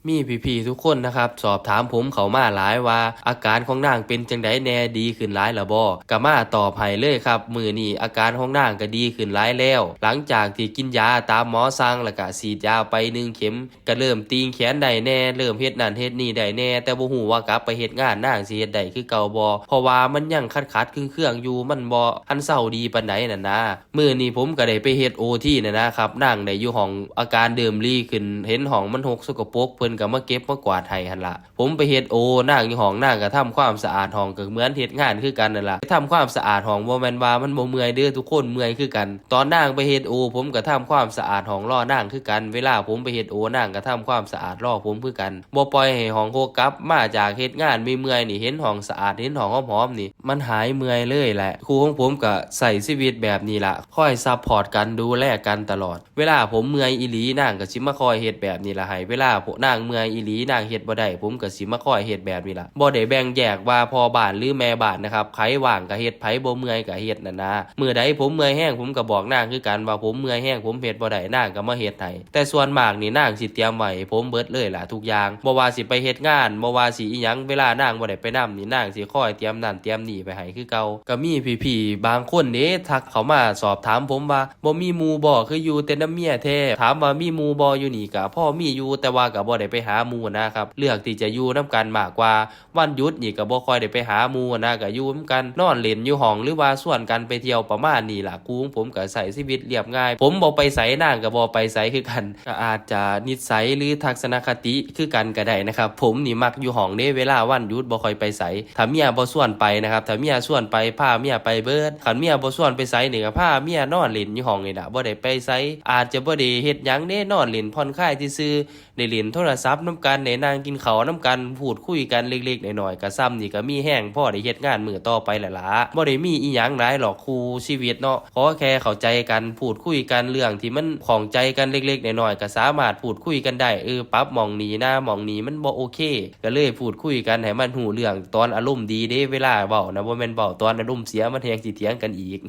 ມີພີ່ໆທຸກຄົນນະຄັບ ສອບຖາມຜົມເຂົ້າມາຫຼາຍວ່າ ອາການຂອງນາງເປັນຈັ່ງໃດແດ່ ດີຂຶ້ນຫຼາຍລະບໍ່? ກະມາຕອບໃຫ້ເລີຍຄັບ ມື້ນີ້ອາການຂອງນາງກະດີຂຶ້ນຫຼາຍແລ້ວ ຫຼັງຈາກທີ່ກິນຢາຕາມໝໍສັ່ງ ແລ້ວກະສີດຢາໄປໜຶ່ງເຂັມ ກະເລີ່ມຕີງແຂນໄດ້ແດ່ ເລີ່ມເຮັດນັ້ນເຮັດນີ້ໄດ້ແດ່ ແຕ່ບໍ່ຮູ້ວ່າກັບໄປເຮັດງານນາງຊິເຮັດໄດ້ຄືເກົ່າບໍ່ ເພາະວ່າມັນຍັງຂັດໆເຄືອງໆຢູ່ ມັນບໍ່ທັນເຊົາດີປານໃດນັ້ນນາ. ມື້ນີ້ຜົມກະໄດ້ໄປເຮັດໂອທີນັ້ນນະຄັບ ນາງໄດ້ຢູ່ຫ້ອງ ອາການເລີ່ມດີຂຶ້ນ ເຫັນຫ້ອງມັນຮົກສົກກະປົກ ເພິ່ນກະມາເກັບມາກວາດໃຫ້ຫັ້ນລະ. ຜົມໄປເຮັດໂອນາງຢູ່ຫ້ອງ ນາງກະທຳຄວາມສະອາດຫ້ອງ ກະເໝືອນເຮັດງານຄືກັນນັ້ນລະ. ໄປທຳຄວາມສະອາດຫ້ອງ ບໍ່ແມ່ນວ່າມັນບໍ່ເມື່ອຍເດີ ທຸກຄົນເມື່ອຍຄືກັນ. ຕອນນາງໄປເຮັດໂອ ຜົມກະທຳຄວາມສະອາດຫ້ອງລໍນາງຄືກັນ ເວລາຜົມໄປເຮັດໂອ ນາງກະທຳຄວາມສະອາດລໍຜົມຄືກັນ ບໍ່ປ່ອຍໃຫ້ຫ້ອງຮົກ. ກັບມາຈາກເຮັດງານເມື່ອຍໆນີ້ ເຫັນຫ້ອງສະອາດ ເຫັນຫ້ອງຫອມໆນີ້ ມັນຫາຍເມື່ອຍເລີຍແຫຼະ. ຄູ່ຂອງຜົມກະໃຊ້ຊີວິດແບບນີ້ລະ ຄອຍຊັບພອດກັນ ດູແລກັນຕະຫຼອດ. ເວລາຜົມເມື່ອຍອີ່ຫຼີ ນາງກະຊິມາຄອຍເຮັດແບບນີ້ລະໃຫ້ ເວລານາງເມື່ອຍອີ່ຫຼີ ນາງເຮັດບໍ່ໄດ້ ຜົມກະຊິມາຄອຍເຮັດແບບນີ້ລະ ບໍ່ໄດ້ແບ່ງແຍກວ່າພໍ່ບ້ານ ຫຼື ແມ່ບ້ານນະຄັບ ໃຜວ່າງກະເຮັດ ໃຜບໍ່ເມື່ອຍກະເຮັດນັ້ນນາ. ມື້ໃດຜົມເມື່ອຍແຮງ ຜົມກະບອກນາງຄືກັນວ່າ ຜົມເມື່ອຍແຮງ ຜົມເຮັດບໍ່ໄດ້ ນາງກະມາເຮັດໃຫ້. ແຕ່ສ່ວນມາກນີ້ ນາງຊິຕຽມໄວ້ໃຫ້ຜົມເບິດເລີຍລະທຸກຢ່າງ ບໍ່ວ່າຊິໄປເຮັດງານ ບໍ່ວ່າຊິອີ່ຫຍັງ ເວລານາງບໍ່ໄດ້ໄປນຳນີ້ ນາງຊິຄອຍຕຽມນັ້ນຕຽມນີ້ໄປໃຫ້ຄືເກົ່າ. ກະມີພີ່ໆບາງຄົນເດ້ ທັກເຂົ້າມາສອບຖາມຜົມວ່າ ບໍ່ມີໝູ່ບໍ່ ຄືຢູ່ແຕ່ນຳເມຍແທ້? ຖາມວ່າມີໝູ່ບໍ່ ຢູ່ນີ້ກະພໍມີຢູ່ ແຕ່ວ່າກະບໍ່ໄດ້ໄປຫາໝູ່ນະຄັບ ເລືອກທີ່ຈະຢູ່ນຳກັນມາກກວ່າ. ວັນຢຸດນີ້ກະບໍ່ຄ່ອຍໄດ້ໄປຫາໝູ່ນະ ກະຢູ່ນຳກັນ ນອນຫຼິ້ນຢູ່ຫ້ອງ ຫຼືວ່າຊວນກັນໄປທ່ຽວປະມານນີ້ລະ. ຄູ່ຂອງຜົມກະໃຊ້ຊີວິດລຽບງ່າຍ ຜົມບໍ່ໄປໃສ ນາງກະບໍ່ໄປໃສຄືກັນ. ກະອາດຈະນິດໄສ ຫຼື ທັດສະນະຄະຕິຄືກັນກະໄດ້ນະຄັບ ຜົມນີ້ມັກຢູ່ຫ້ອງເດ້ ເວລາວັນຢຸດບໍ່ຄ່ອຍໄປໃສ. ຖ້າເມຍບໍ່ຊວນໄປນະຄັບ ຖ້າເມຍຊວນໄປ ພາເມຍໄປເບີດ. ຄັນເມຍບໍ່ຊວນໄປໃສນີ້ ກະພາເມຍນອນຫຼິ້ນຢູ່ຫ້ອງນີ້ລະ ບໍ່ໄດ້ໄປໃສ. ອາດຈະບໍ່ໄດ້ເຮັດຫຍັງເດ້ ນອນຫຼິ້ນຜ່ອນຄາຍຊື່ໆ ໄດ້ຫຼິ້ນໂທລະສັບນຳກັນ ໄດ້ນັ່ງກິນເຂົ້ານຳກັນ ພູດຄຸຍກັນເລັກໆນ້ອຍໆ ກະສ່ຳນີ້ກະມີແຮງພໍໄດ້ເຮັດງານມື້ຕໍ່ໄປແລ້ວລະ. ບໍ່ໄດ້ມີອີ່ຫຍັງຫຼາຍຫຼອກຄູ່ຊີວິດເນາະ ຂໍແຄ່ເຂົ້າໃຈກັນ ພູດຄຸຍກັນເລື່ອງທີ່ມັນຂ້ອງໃຈກັນເລັກໆນ້ອຍໆ ກະສາມາດພູດຄຸຍກັນໄດ້ ເອີ ປັບໝ່ອງນີ້ນາ ໝ່ອງນີ້ມັນບໍ່ໂອເຄ ກະເລີຍພູດຄຸຍກັນໃຫ້ມັນຮູ້ເລື່ອງ. ຕອນອາລົມດີເດ້ ເວລາເວົ້ານະ ບໍ່ແມ່ນເວົ້າຕອນອາລົມເສຍ ມັນແຮງຊິຖຽງກັນອີກ.